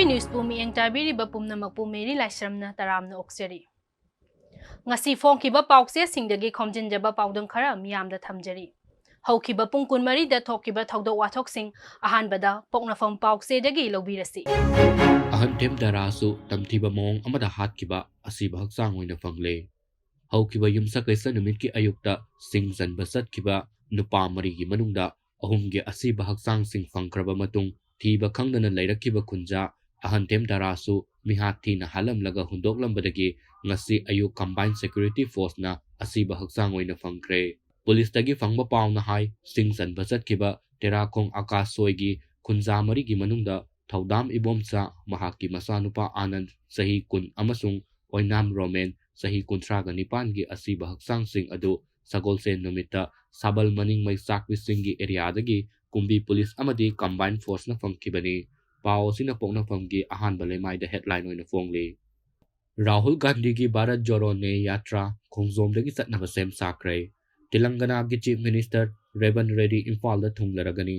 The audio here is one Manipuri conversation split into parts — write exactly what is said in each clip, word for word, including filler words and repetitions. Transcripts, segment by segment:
Newsꯄꯨ ꯃꯤꯠꯌꯦꯡ ꯇꯥꯕꯤꯔꯤꯕ ꯄꯨꯝꯅꯃꯛꯄꯨ ꯃꯦꯔꯤ ꯂꯥꯏꯁ꯭ꯔꯝꯅ ꯇꯔꯥꯝꯅ ꯑꯣꯛꯆꯔꯤ꯫ ꯉꯁꯤ ꯐꯣꯡꯈꯤꯕ ꯄꯥꯎꯆꯦꯁꯤꯡꯗꯒꯤ ꯈꯣꯝꯖꯤꯟꯖꯕ ꯄꯥꯎꯗꯝ ꯈꯔ ꯃꯤꯌꯥꯝꯗ ꯊꯝꯖꯔꯤ꯫ ꯍꯧꯈꯤꯕ ꯄꯨꯡ ꯀꯨꯟꯃꯔꯤꯗ ꯊꯣꯛꯈꯤꯕ ꯊꯧꯗꯣꯛ ꯋꯥꯊꯣꯛꯁꯤꯡ ꯑꯍꯥꯟꯕꯗ ꯄꯣꯛꯅꯐꯝ ꯄꯥꯎꯆꯦꯗꯒꯤ ꯂꯧꯕꯤꯔꯁꯤ꯫ ꯑꯍꯟꯊꯦꯝ ꯗꯥꯔꯥꯁꯨ ꯇꯝꯊꯤꯕ ꯃꯑꯣꯡ ꯑꯃꯗ ꯍꯥꯠꯈꯤꯕ ꯑꯁꯤꯕ ꯍꯛꯆꯥꯡ ꯑꯣꯏꯅ ꯐꯪꯂꯦ꯫ ꯍꯧꯈꯤꯕ ꯌꯨꯝꯁꯀꯩꯁ ꯅꯨꯃꯤꯠꯀꯤ ꯑꯌꯨꯛꯇ ꯁꯤꯡ ꯆꯟꯕ ꯆꯠꯈꯤꯕ ꯅꯨꯄꯥ ꯃꯔꯤꯒꯤ ꯃꯅꯨꯡꯗ ꯑꯍꯨꯝꯒꯤ ꯑꯁꯤꯕ ꯍꯛꯆꯥꯡꯁꯤꯡ ꯐꯪꯈ꯭ꯔꯕ ꯃꯇꯨꯡ, ꯊꯤꯕ ꯈꯪꯗꯅ ꯂꯩꯔꯛꯈꯤꯕ ꯈꯨꯟꯖꯥ ꯑꯍꯟꯊꯦꯝ ꯗꯥꯔꯥꯁꯨ ꯃꯤꯍꯥꯠ ꯊꯤꯅ ꯍꯥꯠꯂꯝꯂꯒ ꯍꯨꯟꯗꯣꯛꯂꯝꯕꯗꯒꯤ ꯉꯁꯤ ꯑꯌꯨꯛ Combined Security Forceꯅ ꯑꯁꯤꯕ ꯍꯛꯆꯥꯡ ꯑꯣꯏꯅ ꯐꯪꯈ꯭ꯔꯦ꯫ ꯄꯨꯂꯤꯁꯇꯒꯤ ꯐꯪꯕ ꯄꯥꯎꯅ ꯍꯥꯏ, ꯁꯤꯡ ꯆꯟꯕ ꯆꯠꯈꯤꯕ ꯇꯦꯔꯥꯈꯣꯡ ꯑꯀꯥꯁ ꯁꯣꯏꯒꯤ ꯈꯨꯟꯖꯥ ꯃꯔꯤꯒꯤ ꯃꯅꯨꯡꯗ ꯊꯧꯗꯥꯝ ꯏꯕꯣꯝꯆꯥ, ꯃꯍꯥꯛꯀꯤ ꯃꯆꯥꯅꯨꯄꯥ ꯑꯥꯅꯟꯗ, ꯆꯍꯤ ꯀꯨꯟ, ꯑꯃꯁꯨꯡ ꯑꯣꯏꯅꯥꯝ ꯔꯣꯃꯦꯟ, ꯆꯍꯤ ꯀꯨꯟꯊ꯭ꯔꯥꯒ ꯅꯤꯄꯥꯟꯒꯤ ꯑꯁꯤꯕ ꯍꯛꯆꯥꯡꯁꯤꯡ ꯑꯗꯨ ꯁꯒꯣꯜꯁꯦꯟ ꯅꯨꯃꯤꯠꯇ ꯁꯥꯕꯜ ꯃꯅꯤꯡꯃꯩ ꯆꯥꯛꯄꯤꯁꯤꯡꯒꯤ ꯑꯦꯔꯤꯌꯥꯗꯒꯤ ꯀꯨꯝꯕꯤ ꯄꯨꯂꯤꯁ ꯑꯃꯗꯤ Combined Forceꯅ ꯐꯪꯈꯤꯕꯅꯤ꯫ ꯄꯥꯎ ꯑꯁꯤꯅ ꯄꯣꯛꯅꯐꯝꯒꯤ ꯑꯍꯥꯟꯕ ꯂꯩꯃꯥꯏꯗ headline ꯑꯣꯏꯅ ꯐꯣꯡꯂꯤ꯫ ꯔꯥꯍꯨꯜ ꯒꯥꯟꯙꯤꯒꯤ ꯚꯥꯔꯠ ꯖꯣꯔꯣ ꯅ꯭ꯌꯥꯌ ꯌꯥꯇ꯭ꯔꯥ ꯈꯣꯡꯖꯣꯝꯗꯒꯤ ꯆꯠꯅꯕ ꯁꯦꯝ ꯁꯥꯈ꯭ꯔꯦ꯫ ꯇꯦꯂꯪꯒꯅꯥꯒꯤ Chief Minister ꯔꯦꯕꯟ ꯔꯦꯗꯤ ꯏꯝꯐꯥꯜꯗ ꯊꯨꯡꯂꯔꯒꯅꯤ꯫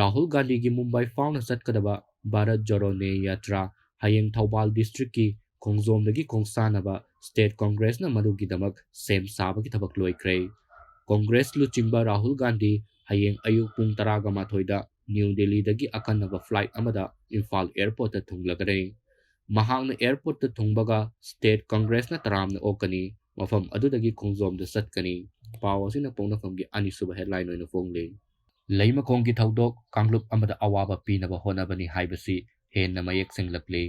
ꯔꯥꯍꯨꯜ ꯒꯥꯟꯙꯤꯒꯤ ꯃꯨꯝꯕꯥꯏ ꯐꯥꯎꯅ ꯆꯠꯀꯗꯕ ꯚꯥꯔꯠ ꯖꯣꯔꯣ ꯅ꯭ꯌꯥꯌ ꯌꯥꯇ꯭ꯔꯥ ꯍꯌꯦꯡ ꯊꯧꯕꯥꯜ districtꯀꯤ ꯈꯣꯡꯖꯣꯝꯗꯒꯤ ꯈꯣꯡꯁꯥꯟꯅꯕ state Congressꯅ ꯃꯗꯨꯒꯤꯗꯃꯛ ꯁꯦꯝ ꯁꯥꯕꯒꯤ ꯊꯕꯛ ꯂꯣꯏꯈ꯭ꯔꯦ꯫ Congress ꯂꯨꯆꯤꯡꯕ ꯔꯥꯍꯨꯜ ꯒꯥꯟꯙꯤ ꯍꯌꯦꯡ ꯑꯌꯨꯛ ꯄꯨꯡ ꯇꯔꯥꯒ ꯃꯥꯊꯣꯏꯗ ꯅ꯭ꯌꯨ ꯗꯦꯜꯂꯤꯗꯒꯤ ꯑꯀꯟꯅꯕ flight ꯑꯃꯗ ꯏꯝꯐꯥꯜ airportꯇ ꯊꯨꯡꯂꯒꯅꯤ꯫ ꯃꯍꯥꯛꯅ airportꯇ ꯊꯨꯡꯕꯒ state Congressꯅ ꯇꯔꯥꯝꯅ ꯑꯣꯛꯀꯅꯤ, ꯃꯐꯝ ꯑꯗꯨꯗꯒꯤ ꯈꯣꯡꯖꯣꯝꯗ ꯆꯠꯀꯅꯤ꯫ ꯄꯥꯎ ꯑꯁꯤꯅ ꯄꯣꯛꯅꯐꯝꯒꯤ ꯑꯅꯤꯁꯨꯕ headline ꯑꯣꯏꯅ ꯐꯣꯡꯂꯤ꯫ ꯂꯩꯃꯈꯣꯡꯒꯤ ꯊꯧꯗꯣꯛ ꯀꯥꯡꯂꯨꯞ ꯑꯃꯗ ꯑꯋꯥꯕ ꯄꯤꯅꯕ ꯍꯣꯠꯅꯕꯅꯤ ꯍꯥꯏꯕꯁꯤ ꯍꯦꯟꯅ ꯃꯌꯦꯛ ꯁꯦꯡꯂꯛꯂꯤ꯫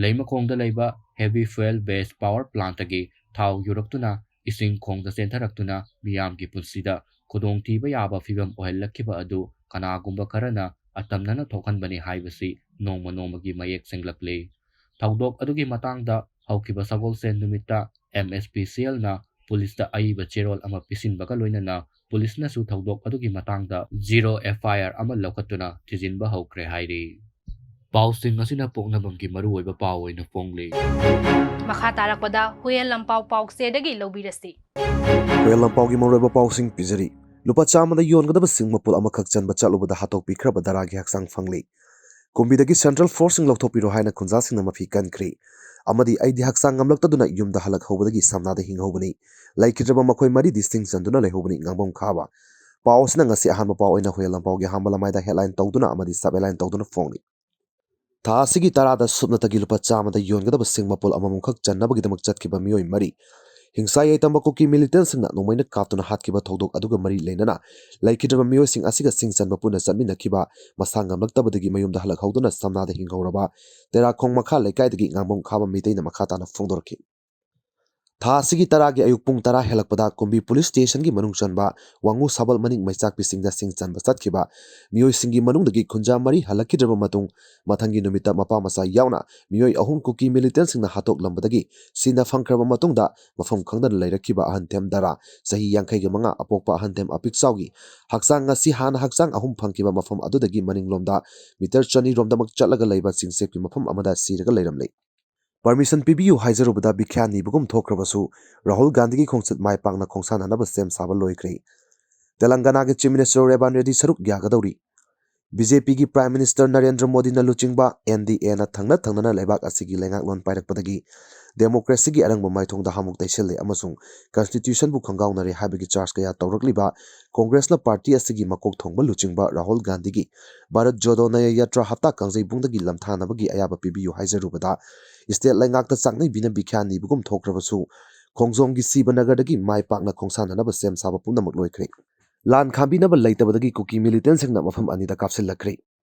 ꯂꯩꯃꯈꯣꯡꯗ ꯂꯩꯕ heavy fuel based power plantꯇꯒꯤ ꯊꯥꯎ ꯌꯨꯔꯛꯇꯨꯅ ꯏꯁꯤꯡ ꯈꯣꯡꯗ ꯆꯦꯟꯊꯔꯛꯇꯨꯅ ꯃꯤꯌꯥꯝꯒꯤ ꯄꯨꯟꯁꯤꯗ ꯈꯨꯗꯣꯡꯊꯤꯕ ꯌꯥꯕ ꯐꯤꯚꯝ ꯑꯣꯏꯍꯜꯂꯛꯈꯤꯕ ꯑꯗꯨ ꯀꯅꯥꯒꯨꯝꯕ ꯈꯔꯅ ꯑꯇꯝꯅꯅ ꯊꯣꯛꯍꯟꯕꯅꯤ ꯍꯥꯏꯕꯁꯤ ꯅꯣꯡꯃ ꯅꯣꯡꯃꯒꯤ ꯃꯌꯦꯛ ꯁꯦꯡꯂꯛꯂꯤ꯫ ꯊꯧꯗꯣꯛ ꯑꯗꯨꯒꯤ ꯃꯇꯥꯡꯗ ꯍꯧꯈꯤꯕ ꯁꯒꯣꯜꯁꯦꯟ ꯅꯨꯃꯤꯠꯇ MSPCLꯅ ꯄꯨꯂꯤꯁꯇ ꯑꯏꯕ ꯆꯦꯔꯣꯜ ꯑꯃ ꯄꯤꯁꯤꯟꯕꯒ ꯂꯣꯏꯅꯅ ꯄꯨꯂꯤꯁꯅꯁꯨ ꯊꯧꯗꯣꯛ ꯑꯗꯨꯒꯤ ꯃꯇꯥꯡꯗ zero FIR ꯑꯃ ꯂꯧꯈꯠꯇꯨꯅ ꯊꯤꯖꯤꯟꯕ ꯍꯧꯈ꯭ꯔꯦ ꯍꯥꯏꯔꯤ꯫ ꯄꯥꯎꯁꯤꯡ ꯑꯁꯤꯅ ꯄꯣꯛꯅꯐꯝꯒꯤ ꯃꯔꯨꯑꯣꯏꯕ ꯄꯥꯎ ꯑꯣꯏꯅ ꯐꯣꯡꯂꯤ꯫ ꯃꯈꯥ ꯇꯥꯔꯛꯄꯗ ꯍꯨꯌꯦꯟ ꯂꯝꯄꯥꯎ ꯄꯥꯎꯆꯦꯗꯒꯤ ꯂꯧꯕꯤꯔꯁꯤ꯫ ꯍꯨꯌꯦꯟ ꯂꯝꯄꯥꯎꯒꯤ ꯃꯔꯨꯑꯣꯏꯕ ꯄꯥꯎꯁꯤꯡ ꯄꯤꯖꯔꯤ꯫ ꯂꯨꯄꯥ ꯆꯥꯝꯃꯗ ꯌꯣꯟꯒꯗꯕ ꯁꯤꯡ ꯃꯄꯨꯜ ꯑꯃꯈꯛ ꯆꯟꯕ ꯆꯠꯂꯨꯕꯗ ꯍꯥꯠꯇꯣꯛꯄꯤꯈ꯭ꯔꯕ ꯗꯥꯔꯥꯒꯤ ꯍꯛꯆꯥꯡ ꯐꯪꯂꯤ꯫ ꯀꯨꯝꯕꯤꯗꯒꯤ ꯁꯦꯟꯇ꯭ꯔꯦꯜ ꯐꯣꯔꯁꯁꯤꯡ ꯂꯧꯊꯣꯛꯄꯤꯔꯣ ꯍꯥꯏꯅ ꯈꯨꯟꯖꯥꯁꯤꯡꯅ ꯃꯐꯤ ꯀꯟꯈ꯭ꯔꯤ꯫ ꯑꯃꯗꯤ ꯑꯩꯗꯤ ꯍꯛꯆꯥꯡ ꯉꯝꯂꯛꯇꯗꯨꯅ ꯌꯨꯝꯗ ꯍꯜꯂꯛꯍꯧꯕꯗꯒꯤ ꯁꯝꯅꯥꯗ ꯍꯤꯡꯍꯧꯕꯅꯤ꯫ ꯂꯩꯈꯤꯗ꯭ꯔꯕ ꯃꯈꯣꯏ ꯃꯔꯤꯗꯤ ꯁꯤꯡ ꯆꯟꯗꯨꯅ ꯂꯩꯍꯧꯕꯅꯤ꯫ ꯉꯥꯡꯕꯝ ꯈꯥꯕ꯫ ꯄꯥꯎ ꯑꯁꯤꯅ ꯉꯁꯤ ꯑꯍꯥꯟꯕ ꯄꯥꯎ ꯑꯣꯏꯅ ꯍꯨꯏꯌꯦꯟ ꯂꯥꯟꯄꯥꯎꯒꯤ ꯑꯍꯥꯟꯕ ꯂꯃꯥꯏꯗ headline ꯇꯧꯗꯨꯅ ꯑꯃꯗꯤ sub headline ꯇꯧꯗꯨꯅ ꯐꯣꯡꯂꯤ꯫ ꯊꯥ ꯑꯁꯤꯒꯤ ꯇꯔꯥꯗ ꯁꯨꯞꯅꯇꯒꯤ ꯂꯨꯄꯥ ꯆꯥꯝꯃꯗ ꯌꯣꯟꯒꯗꯕ ꯁꯤꯡ ꯃꯄꯨꯜ ꯑꯃꯃꯝꯈꯛ ꯆꯟꯅꯕꯒꯤꯗꯃꯛ ꯆꯠꯈꯤꯕ ꯃꯤꯑꯣꯏ ꯃꯔꯤ ꯍꯤꯡꯁꯥ ꯌꯥꯏꯇꯝꯕ ꯀꯨꯀꯤ ꯃꯤꯂꯤꯇꯦꯟꯁꯤꯡꯅ ꯅꯣꯡꯃꯩꯅ ꯀꯥꯞꯇꯨꯅ ꯍꯥꯠꯈꯤꯕ ꯊꯧꯗꯣꯛ ꯑꯗꯨꯒ ꯃꯔꯤ ꯂꯩꯅꯅ ꯂꯩꯈꯤꯗ꯭ꯔꯕ ꯃꯤꯑꯣꯏꯁꯤꯡ ꯑꯁꯤꯒ ꯁꯤꯡ ꯆꯟꯕ ꯄꯨꯟꯅ ꯆꯠꯃꯤꯟꯅꯈꯤꯕ ꯃꯁꯥ ꯉꯝꯂꯛꯇꯕꯗꯒꯤ ꯃꯌꯨꯝꯗ ꯍꯜꯂꯛꯍꯧꯗꯨꯅ ꯁꯝꯅꯥꯗ ꯍꯤꯡꯍꯧꯔꯕ ꯇꯦꯔꯥꯈꯣꯡ ꯃꯈꯥ ꯂꯩꯀꯥꯏꯗꯒꯤ ꯉꯥꯡꯕꯝ ꯈꯥꯕ ꯃꯩꯇꯩꯅ ꯃꯈꯥ ꯇꯥꯅ ꯐꯣꯡꯗꯣꯔꯛꯈꯤ꯫ ꯊꯥ ꯑꯁꯤꯒꯤ ꯇꯔꯥꯒꯤ ꯑꯌꯨꯛ ꯄꯨꯡ ꯇꯔꯥ ꯍꯦꯜꯂꯛꯄꯗ ꯀꯨꯝꯕꯤ ꯄꯨꯂꯤꯁ ꯁ꯭ꯇꯦꯁꯟꯒꯤ ꯃꯅꯨꯡ ꯆꯟꯕ ꯋꯥꯉꯨ ꯁꯥꯕꯜ ꯃꯅꯤꯡ ꯃꯩꯆꯥꯛꯄꯤꯁꯤꯡꯗ ꯁꯤꯡ ꯆꯟꯕ ꯆꯠꯈꯤꯕ ꯃꯤꯑꯣꯏꯁꯤꯡꯒꯤ ꯃꯅꯨꯡꯗꯒꯤ ꯈꯨꯟꯖꯥ ꯃꯔꯤ ꯍꯜꯂꯛꯈꯤꯗ꯭ꯔꯕ ꯃꯇꯨꯡ, ꯃꯊꯪꯒꯤ ꯅꯨꯃꯤꯠꯇ ꯃꯄꯥ ꯃꯆꯥ ꯌꯥꯎꯅ ꯃꯤꯑꯣꯏ ꯑꯍꯨꯝ ꯀꯨꯀꯤ ꯃꯤꯂꯤꯇꯦꯟꯁꯤꯡꯅ ꯍꯥꯠꯇꯣꯛꯂꯝꯕꯗꯒꯤ ꯁꯤꯅ ꯐꯪꯈ꯭ꯔꯕ ꯃꯇꯨꯡꯗ, ꯃꯐꯝ ꯈꯪꯗꯅ ꯂꯩꯔꯛꯈꯤꯕ ꯑꯍꯟꯊꯦꯝ ꯗꯔꯥ, ꯆꯍꯤ ꯌꯥꯡꯈꯩꯒ ꯃꯉꯥ, ꯑꯄꯣꯛꯄ ꯑꯍꯟꯊꯦꯝ ꯑꯄꯤꯛꯆꯥꯎꯒꯤ ꯍꯛꯆꯥꯡ ꯉꯁꯤ ꯍꯥꯟꯅ ꯍꯛꯆꯥꯡ ꯑꯍꯨꯝ ꯐꯪꯈꯤꯕ ꯃꯐꯝ ꯑꯗꯨꯗꯒꯤ ꯃꯅꯤꯡꯂꯣꯝꯗ ꯃꯤꯇꯔ ꯆꯅꯤ ꯔꯣꯝꯗꯃꯛ ꯆꯠꯂꯒ ꯂꯩꯕ ꯆꯤꯡꯆꯦꯞꯀꯤ ꯃꯐꯝ ꯑꯃꯗ ꯁꯤꯔꯒ ꯂꯩꯔꯝꯂꯦ꯫ ꯄꯔꯃꯤꯁꯟ ꯄꯤꯕꯤꯌꯨ ꯍꯥꯏꯖꯔꯨꯕꯗ ꯚꯤꯈ꯭ꯌꯥ ꯅꯤꯕꯒꯨꯝ ꯊꯣꯛꯈ꯭ꯔꯕꯁꯨ, ꯔꯥꯍꯨꯜ ꯒꯥꯟꯙꯤꯒꯤ ꯈꯣꯡꯆꯠ ꯃꯥꯏ ꯄꯥꯛꯅ ꯈꯣꯡꯁꯥꯟꯅꯅꯕ ꯁꯦꯝ ꯁꯥꯕ ꯂꯣꯏꯈ꯭ꯔꯦ꯫ ꯇꯦꯂꯪꯒꯅꯥꯒꯤ ꯆꯤꯐ ꯃꯤꯅꯤꯁꯇꯔ ꯔꯦꯕꯥꯟ ꯔꯦꯗꯤ ꯁꯔꯨꯛ ꯌꯥꯒꯗꯧꯔꯤ꯫ ꯕꯤ ꯖꯦ ꯄꯤꯒꯤ ꯄ꯭ꯔꯥꯏꯝ ꯃꯤꯅꯤꯁꯇꯔ ꯅꯔꯦꯟꯗ꯭ꯔ ꯃꯣꯗꯤꯅ ꯂꯨꯆꯤꯡꯕ ꯑꯦꯟ ꯗꯤ ꯑꯦꯅ ꯊꯪꯅ ꯊꯪꯅꯅ ꯂꯩꯕꯥꯛ ꯑꯁꯤꯒꯤ ꯂꯩꯉꯥꯛꯂꯣꯟ ꯄꯥꯏꯔꯛꯄꯗꯒꯤ ꯗꯦꯃꯣꯀ꯭ꯔꯦꯁꯤꯒꯤ ꯑꯔꯪꯕ ꯃꯥꯏꯊꯣꯡꯗ ꯍꯥꯃꯨꯛ ꯇꯩꯁꯤꯜꯂꯦ ꯑꯃꯁꯨꯡ ꯀꯟꯁꯇꯤꯇ꯭ꯌꯨꯁꯟꯕꯨ ꯈꯪꯒꯥꯎꯅꯔꯦ ꯍꯥꯏꯕꯒꯤ ꯆꯥꯔꯖ ꯀꯌꯥ ꯇꯧꯔꯛꯂꯤꯕ ꯀꯣꯡꯒ꯭ꯔꯦꯁꯅ ꯄꯥꯔꯇꯤ ꯑꯁꯤꯒꯤ ꯃꯀꯣꯛ ꯊꯣꯡꯕ ꯂꯨꯆꯤꯡꯕ ꯔꯥꯍꯨꯜ ꯒꯥꯟꯙꯤꯒꯤ ꯚꯥꯔꯠ ꯖꯣꯗꯣ ꯅꯌꯥ ꯌꯥꯇ꯭ꯔꯥ ꯍꯞꯇꯥ ꯀꯥꯡꯖꯩꯕꯨꯡꯗꯒꯤ ꯂꯝꯊꯥꯅꯕꯒꯤ ꯑꯌꯥꯕ ꯄꯤꯕꯤꯌꯨ ꯍꯥꯏꯖꯔꯨꯕꯗ, ꯁ꯭ꯇꯦꯠ ꯂꯩꯉꯥꯛꯇ ꯆꯥꯛꯅꯩ ꯕꯤꯅ ꯕꯤꯈ꯭ꯌꯥ ꯅꯤꯕꯒꯨꯝ ꯊꯣꯛꯈ꯭ꯔꯕꯁꯨ, ꯈꯣꯡꯖꯣꯝꯒꯤ ꯁꯤꯕꯅꯒꯔꯗꯒꯤ ꯃꯥꯏ ꯄꯥꯛꯅ ꯈꯣꯡꯁꯥꯟꯅꯅꯕ ꯁꯦꯝ ꯁꯥꯕ ꯄꯨꯝꯅꯃꯛ ꯂꯣꯏꯈ꯭ꯔꯦ꯫ ꯂꯥꯟ ꯈꯥꯝꯕꯤꯅꯕ ꯂꯩꯇꯕꯗꯒꯤ ꯀꯨꯀꯤ ꯃꯤꯂꯤꯇꯦꯟꯁꯤꯡꯅ ꯃꯐꯝ ꯑꯅꯤꯗ ꯀꯥꯞꯁꯤꯜꯂꯛꯈ꯭ꯔꯦ꯫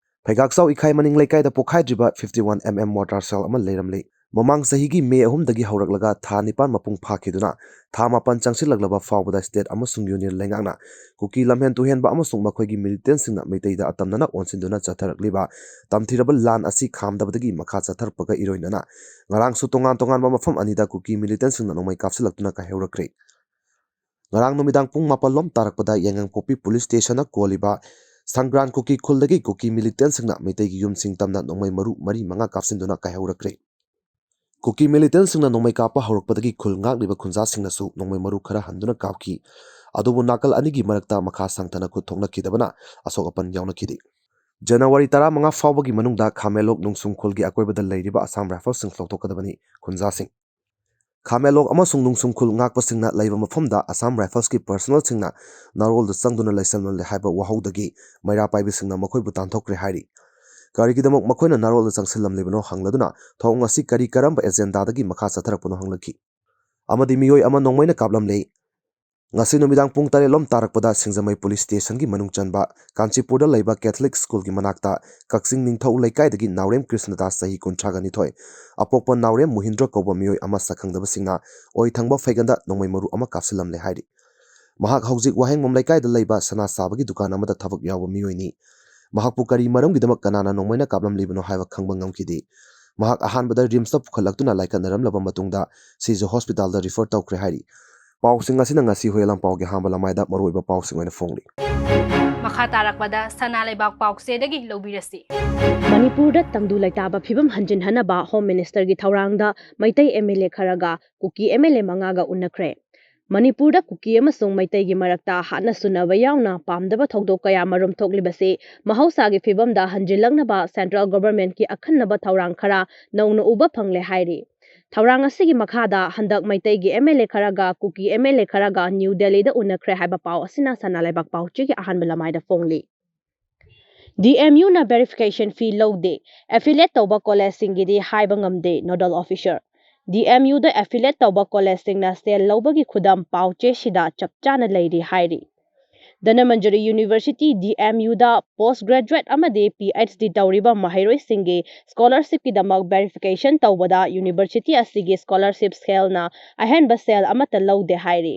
ꯐꯩꯒꯥꯛꯆꯥꯎ ꯏꯈꯥꯏ ꯃꯅꯤꯡ ꯂꯩꯀꯥꯏꯗ ꯄꯣꯈꯥꯏꯗ꯭ꯔꯤꯕ fifty one M M mortar shell ꯑꯃ ꯂꯩꯔꯝꯂꯦ꯫ ꯃꯃꯥꯡ ꯆꯍꯤꯒꯤ ꯃꯦ ꯑꯍꯨꯝꯗꯒꯤ ꯍꯧꯔꯛꯂꯒ ꯊꯥ ꯅꯤꯄꯥꯟ ꯃꯄꯨꯡ ꯐꯥꯈꯤꯗꯨꯅ ꯊꯥ ꯃꯥꯄꯟ ꯆꯪꯁꯤꯜꯂꯛꯂꯕ ꯐꯥꯎꯕꯗ ꯁ꯭ꯇꯦꯠ ꯑꯃꯁꯨꯡ ꯌꯨꯅꯤꯌꯟ ꯂꯩꯉꯥꯛꯅ ꯀꯨꯀꯤ ꯂꯝꯍꯦꯟ ꯇꯨꯍꯦꯟꯕ ꯑꯃꯁꯨꯡ ꯃꯈꯣꯏꯒꯤ ꯃꯤꯂꯤꯇꯦꯟꯁꯤꯡꯅ ꯃꯩꯇꯩꯗ ꯑꯇꯝꯅꯅ ꯑꯣꯟꯁꯤꯟꯗꯨꯅ ꯆꯠꯊꯔꯛꯂꯤꯕ ꯇꯝꯊꯤꯔꯕ ꯂꯥꯟ ꯑꯁꯤ ꯈꯥꯝꯗꯕꯗꯒꯤ ꯃꯈꯥ ꯆꯠꯊꯔꯛꯄꯒ ꯏꯔꯣꯏꯅꯅ ꯉꯔꯥꯡꯁꯨ ꯇꯣꯉꯥꯟ ꯇꯣꯉꯥꯟꯕ ꯃꯐꯝ ꯑꯅꯤꯗ ꯀꯨꯀꯤ ꯃꯤꯂꯤꯇꯦꯟꯁꯤꯡꯅ ꯅꯣꯡꯃꯩ ꯀꯥꯞꯁꯤꯜꯂꯛꯇꯨꯅ ꯀꯥꯏꯍꯧꯔꯛꯈ꯭ꯔꯦ꯫ ꯉꯔꯥꯡ ꯅꯨꯃꯤꯗꯥꯡ ꯄꯨꯡ ꯃꯥꯄꯜ ꯂꯣꯝ ꯇꯥꯔꯛꯄꯗ ꯌꯥꯏꯉꯪꯄꯣꯛꯄꯤ ꯄꯨꯂꯤꯁ ꯁ꯭ꯇꯦꯁꯟꯅ ꯀꯣꯜꯂꯤꯕ ꯁꯪꯒ꯭ꯔꯥꯟ ꯀꯨꯀꯤ ꯈꯨꯜꯗꯒꯤ ꯀꯨꯀꯤ ꯃꯤꯂꯤꯇꯦꯟꯁꯤꯡꯅ ꯃꯩꯇꯩꯒꯤ ꯌꯨꯝꯁꯤꯡ ꯇꯝꯅ ꯅꯣꯡꯃꯩ ꯃꯔꯨ ꯃꯔꯤ ꯃꯉꯥ ꯀꯥꯞꯁꯤꯟꯗꯨꯅ ꯀꯥꯏꯍꯧꯔꯛꯈ꯭ꯔꯦ꯫ ꯀꯨꯀꯤ ꯃꯤꯂꯤꯇꯦꯟꯁꯤꯡꯅ ꯅꯣꯡꯃꯩ ꯀꯥꯞꯄ ꯍꯧꯔꯛꯄꯗꯒꯤ ꯈꯨꯜ ꯉꯥꯛꯂꯤꯕ ꯈꯨꯟꯖꯥꯁꯤꯡꯅꯁꯨ ꯅꯣꯡꯃꯩ ꯃꯔꯨ ꯈꯔ ꯍꯟꯗꯨꯅ ꯀꯥꯞꯈꯤ꯫ ꯑꯗꯨꯕꯨ ꯅꯥꯀꯜ ꯑꯅꯤꯒꯤ ꯃꯔꯛꯇ ꯃꯈꯥ ꯁꯥꯡꯊꯅ ꯈꯨꯠ ꯊꯣꯛꯅꯈꯤꯗꯕꯅ ꯑꯁꯣꯛ ꯑꯄꯟ ꯌꯥꯎꯅꯈꯤꯗꯦ꯫ ꯖꯅꯋꯥꯔꯤ ꯇꯔꯥꯃꯉꯥ ꯐꯥꯎꯕꯒꯤ ꯃꯅꯨꯡꯗ ꯈꯥꯃꯦꯟꯂꯣꯛ ꯅꯨꯡꯁꯨꯡ ꯈꯨꯜꯒꯤ ꯑꯀꯣꯏꯕꯗ ꯂꯩꯔꯤꯕ ꯑꯁꯥꯝ ꯔꯥꯏꯐꯜꯁꯤꯡ ꯂꯧꯊꯣꯛꯀꯗꯕꯅꯤ꯫ ꯈꯨꯟꯖꯥꯁꯤꯡ꯫ ꯈꯥꯃꯦꯟꯂꯣꯛ ꯑꯃꯁꯨꯡ ꯅꯨꯡꯁꯨꯡ ꯈꯨꯜ ꯉꯥꯛꯄꯁꯤꯡꯅ ꯂꯩꯕ ꯃꯐꯝꯗ ꯑꯁꯥꯝ ꯔꯥꯏꯐꯜꯁꯀꯤ ꯄꯔꯁꯣꯅꯦꯜꯁꯤꯡꯅ ꯅꯥꯔꯣꯜꯗ ꯆꯪꯗꯨꯅ ꯂꯩꯁꯜꯂꯝꯂꯦ ꯍꯥꯏꯕ ꯋꯥꯍꯧꯗꯒꯤ ꯃꯩꯔꯥ ꯄꯥꯏꯕꯤꯁꯤꯡꯅ ꯃꯈꯣꯏꯕꯨ ꯇꯥꯟꯊꯣꯛꯈ꯭ꯔꯦ ꯍꯥꯏꯔꯤ꯫ ꯀꯔꯤꯒꯤꯗꯃꯛ ꯃꯈꯣꯏꯅ ꯅꯥꯔꯣꯜꯗ ꯆꯪꯁꯤꯜꯂꯝꯂꯤꯕꯅꯣ ꯍꯪꯂꯗꯨꯅ ꯊꯧꯑꯣꯡ ꯑꯁꯤ ꯀꯔꯤ ꯀꯔꯝꯕ ꯑꯦꯖꯦꯟꯗꯥꯗꯒꯤ ꯃꯈꯥ ꯆꯠꯊꯔꯛꯄꯅꯣ ꯍꯪꯂꯛꯈꯤ꯫ ꯑꯃꯗꯤ ꯃꯤꯑꯣꯏ ꯑꯃ ꯅꯣꯡꯃꯩꯅ ꯀꯥꯞꯂꯝꯂꯦ꯫ ꯉꯁꯤ ꯅꯨꯃꯤꯗꯥꯡ ꯄꯨꯡ ꯇꯔꯦꯠ ꯂꯣꯝ ꯇꯥꯔꯛꯄꯗ ꯁꯤꯡꯖꯃꯩ ꯄꯨꯂꯤꯁ ꯁ꯭ꯇꯦꯁꯟꯒꯤ ꯃꯅꯨꯡ ꯆꯟꯕ ꯀꯥꯟꯆꯤꯄꯨꯔꯗ ꯂꯩꯕ ꯀꯦꯊꯂꯤꯛ ꯁ꯭ꯀꯨꯜꯒꯤ ꯃꯅꯥꯛꯇ ꯀꯛꯆꯤꯡ ꯅꯤꯡꯊꯧ ꯂꯩꯀꯥꯏꯗꯒꯤ ꯅꯥꯎꯔꯦꯝ ꯀ꯭ꯔꯤꯁꯅꯗꯥꯁ, ꯆꯍꯤ ꯀꯨꯟꯊ꯭ꯔꯥꯒ ꯅꯤꯊꯣꯏ, ꯑꯄꯣꯛꯄ ꯅꯥꯎꯔꯦꯝ ꯃꯨꯍꯤꯟꯗ꯭ꯔ ꯀꯧꯕ ꯃꯤꯑꯣꯏ ꯑꯃ ꯁꯛꯈꯪꯗꯕꯁꯤꯡꯅ ꯑꯣꯏ ꯊꯪꯕ ꯐꯩꯒꯟꯗ ꯅꯣꯡꯃꯩ ꯃꯔꯨ ꯑꯃ ꯀꯥꯞꯁꯤꯜꯂꯝꯂꯦ ꯍꯥꯏꯔꯤ꯫ ꯃꯍꯥꯛ ꯍꯧꯖꯤꯛ ꯋꯥꯍꯦꯡꯕꯝ ꯂꯩꯀꯥꯏꯗ ꯂꯩꯕ ꯁꯅꯥ ꯁꯥꯕꯒꯤ ꯗꯨꯀꯥꯟ ꯑꯃꯗ ꯊꯕꯛ ꯌꯥꯎꯕ ꯃꯤꯑꯣꯏꯅꯤ꯫ ꯃꯍꯥꯛꯄꯨ ꯀꯔꯤ ꯃꯔꯝꯒꯤꯗꯃꯛ ꯀꯅꯥꯅ ꯅꯣꯡꯃꯩꯅ ꯀꯥꯞꯂꯝꯂꯤꯕꯅꯣ ꯍꯥꯏꯕ ꯈꯪꯕ ꯉꯝꯈꯤꯗꯦ꯫ ꯃꯍꯥꯛ ꯑꯍꯥꯟꯕꯗ ꯔꯤꯝꯁꯇ ꯄꯨꯈꯠꯂꯛꯇꯨꯅ ꯂꯥꯏꯀꯠꯅꯔꯝꯂꯕ ꯃꯇꯨꯡꯗ ꯁꯤꯖ ꯍꯣꯁꯄꯤꯇꯥꯜꯗ ꯔꯤꯐꯔ ꯇꯧꯈ꯭ꯔꯦ ꯍꯥꯏꯔꯤ꯫ ꯄꯥꯎꯁꯤꯡ ꯑꯁꯤꯅ ꯉꯁꯤ ꯍꯨꯏꯂꯝ ꯄꯥꯎꯒꯤ ꯑꯍꯥꯟꯕ ꯂꯃꯥꯏꯗ ꯃꯔꯨꯑꯣꯏꯕ ꯄꯥꯎꯁꯤꯡ ꯑꯣꯏꯅ ꯐꯣꯡꯂꯤ꯫ ꯃꯈꯥ ꯇꯥꯔꯛꯄꯗ ꯁꯅꯥ ꯂꯩꯕꯥꯛ ꯄꯥꯎꯆꯦꯗꯒꯤ ꯂꯧꯕꯤꯔꯁꯤ꯫ ꯃꯅꯤꯄꯨꯔꯗ ꯇꯪꯗꯨ ꯂꯩꯇꯥꯕ ꯐꯤꯕꯝ ꯍꯟꯖꯤꯟꯍꯟꯅꯕ ꯍꯣꯝ ꯃꯤꯅꯤꯁꯇꯔꯒꯤ ꯊꯧꯔꯥꯡꯗ ꯃꯩꯇꯩ ꯑꯦꯝ ꯑꯦꯜ ꯑꯦ ꯈꯔꯒ ꯀꯨꯀꯤ ꯑꯦꯝ ꯑꯦꯜ ꯑꯦ ꯃꯉꯥꯒ ꯎꯅꯈ꯭ꯔꯦ꯫ ꯃꯅꯤꯄꯨꯔꯗ ꯀꯨꯀꯤ ꯑꯃꯁꯨꯡ ꯃꯩꯇꯩꯒꯤ ꯃꯔꯛꯇ ꯍꯥꯠꯅ ꯁꯨꯅꯕ ꯌꯥꯎꯅ ꯄꯥꯝꯗꯕ ꯊꯧꯗꯣꯛ ꯀꯌꯥ ꯃꯔꯨꯝ ꯊꯣꯛꯂꯤꯕꯁꯤ ꯃꯍꯧꯁꯥꯒꯤ ꯐꯤꯕꯝꯗ ꯍꯟꯖꯤꯜꯂꯛꯅꯕ ꯁꯦꯟꯇ꯭ꯔꯦꯜ ꯒꯣꯚꯔꯟꯃꯦꯟꯠꯀꯤ ꯑꯈꯟꯅꯕ ꯊꯧꯔꯥꯡ ꯈꯔ ꯅꯧꯅ ꯎꯕ ꯐꯪꯂꯦ ꯍꯥꯏꯔꯤ꯫ ꯊꯧꯔꯥꯡ ꯑꯁꯤꯒꯤ ꯃꯈꯥꯗ ꯍꯟꯗꯛ ꯃꯩꯇꯩꯒꯤ ꯑꯦꯝ ꯑꯦꯜ ꯑꯦ ꯈꯔꯒ ꯀꯨꯀꯤ ꯑꯦꯝ ꯑꯦꯜ ꯑꯦ ꯈꯔꯒ ꯅ꯭ꯌꯨ ꯗꯦꯜꯂꯤꯗ ꯎꯅꯈ꯭ꯔꯦ ꯍꯥꯏꯕ ꯄꯥꯎ ꯑꯁꯤꯅ ꯁꯅꯥ ꯂꯩꯕꯥꯛ ꯄꯥꯎꯆꯦꯒꯤ ꯑꯍꯥꯟꯕ ꯂꯃꯥꯏꯗ ꯐꯣꯡꯂꯤ꯫ ꯗꯤ ꯑꯦꯝ ꯌꯨꯅ ꯚꯦꯔꯤꯐꯤꯀꯦꯁꯟ ꯐꯤ ꯂꯧꯗꯦ, ꯑꯦꯐꯤꯂꯦꯠ ꯇꯧꯕ ꯀꯣꯂꯦꯖꯁꯤꯡꯒꯤꯗꯤ ꯍꯥꯏꯕ ꯉꯝꯗꯦ, ꯅꯣꯗꯜ ꯑꯣꯐꯤꯁꯔ꯫ ꯗꯤ ꯑꯦꯝ ꯌꯨꯗ ꯑꯦꯐꯤꯂꯦꯠ ꯇꯧꯕ ꯀꯣꯂꯦꯖꯁꯤꯡꯅ ꯁꯦꯜ ꯂꯧꯕꯒꯤ ꯈꯨꯗꯝ ꯄꯥꯎꯆꯦꯁꯤꯗ ꯆꯞ ꯆꯥꯅ ꯂꯩꯔꯤ ꯍꯥꯏꯔꯤ꯫ ꯙꯅꯃꯟꯖꯨꯔꯤ ꯌꯨꯅꯤꯚꯔꯁꯤꯇꯤ, ꯗꯤ ꯑꯦꯝ ꯌꯨꯗ ꯄꯣꯁ ꯒ꯭ꯔꯦꯖꯨꯑꯦꯠ ꯑꯃꯗꯤ ꯄꯤ ꯑꯩꯆ ꯗꯤ ꯇꯧꯔꯤꯕ ꯃꯍꯩꯔꯣꯏꯁꯤꯡꯒꯤ ꯁ꯭ꯀꯣꯂꯔꯁꯤꯞꯀꯤꯗꯃꯛ ꯚꯦꯔꯤꯐꯤꯀꯦꯁꯟ ꯇꯧꯕꯗ ꯌꯨꯅꯤꯚꯔꯁꯤꯇꯤ ꯑꯁꯤꯒꯤ ꯁ꯭ꯀꯣꯂꯔꯁꯤꯞ ꯁꯦꯜꯅ ꯑꯍꯦꯟꯕ ꯁꯦꯜ ꯑꯃꯠꯇ ꯂꯧꯗꯦ ꯍꯥꯏꯔꯤ꯫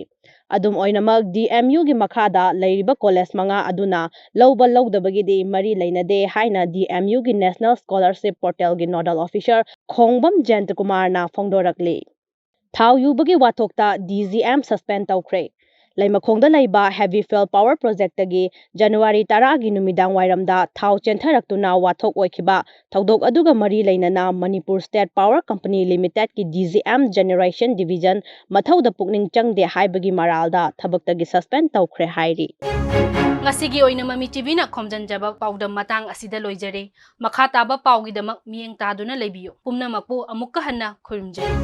ꯑꯗꯨꯝ ꯑꯣꯏꯅꯃꯛ, ꯗꯤ ꯑꯦꯝ ꯌꯨꯒꯤ ꯃꯈꯥꯗ ꯂꯩꯔꯤꯕ ꯀꯣꯂꯦꯖ ꯃꯉꯥ ꯑꯗꯨꯅ ꯂꯧꯕ ꯂꯧꯗꯕꯒꯤꯗꯤ ꯃꯔꯤ ꯂꯩꯅꯗꯦ ꯍꯥꯏꯅ ꯗꯤ ꯑꯦꯝ ꯌꯨꯒꯤ ꯅꯦꯁꯅꯦꯜ ꯁ꯭ꯀꯣꯂꯔꯁꯤꯞ ꯄꯣꯔꯇꯦꯜꯒꯤ ꯅꯣꯗꯜ ꯑꯣꯐꯤꯁꯔ ꯈꯣꯡꯕꯝ ꯖꯌꯟꯇꯀꯨꯃꯥꯔꯅ ꯐꯣꯡꯗꯣꯔꯛꯂꯤ꯫ ꯊꯥꯎ ꯌꯨꯕꯒꯤ ꯋꯥꯊꯣꯛꯇ ꯗꯤ ꯖꯤ ꯑꯦꯝ ꯁꯁꯄꯦꯟ ꯇꯧꯈ꯭ꯔꯦ꯫ ꯂꯩꯃꯈꯣꯡꯗ ꯂꯩꯕ ꯍꯦꯕꯤꯐꯦꯜ ꯄꯥꯋꯔ ꯄ꯭ꯔꯣꯖꯦꯛꯇꯒꯤ ꯖꯅꯋꯥꯔꯤ ꯇꯔꯥꯒꯤ ꯅꯨꯃꯤꯗꯥꯡ ꯋꯥꯏꯔꯝꯗ ꯊꯥꯎ ꯆꯦꯟꯊꯔꯛꯇꯨꯅ ꯋꯥꯊꯣꯛ ꯑꯣꯏꯈꯤꯕ ꯊꯧꯗꯣꯛ ꯑꯗꯨꯒ ꯃꯔꯤ ꯂꯩꯅꯅ Manipur state power company ꯂꯤꯃꯤꯇꯦꯗꯀꯤ D G M generation division ꯃꯊꯧꯗ ꯄꯨꯛꯅꯤꯡ ꯆꯪꯗꯦ ꯍꯥꯏꯕꯒꯤ ꯃꯔꯥꯜꯗ ꯊꯕꯛꯇꯒꯤ ꯁꯁꯄꯦꯟ ꯇꯧꯈ꯭ꯔꯦ ꯍꯥꯏꯔꯤ꯫ ꯉꯁꯤꯒꯤ ꯑꯣꯏꯅ ꯃꯃꯤ ꯇꯤ ꯚꯤꯅ ꯈꯣꯝꯖꯤꯟꯖꯕ ꯄꯥꯎꯗꯝ ꯃꯇꯥꯡ ꯑꯁꯤꯗ ꯂꯣꯏꯖꯔꯦ꯫ ꯃꯈꯥ ꯇꯥꯕ ꯄꯥꯎꯒꯤꯗꯃꯛ ꯃꯤꯠꯌꯦꯡ ꯇꯥꯗꯨꯅ ꯂꯩꯕꯤꯌꯨ꯫ ꯄꯨꯝꯅꯃꯛꯄꯨ ꯑꯃꯨꯛꯀ ꯍꯟꯅ ꯈꯨꯔꯨꯝꯖꯔꯤ꯫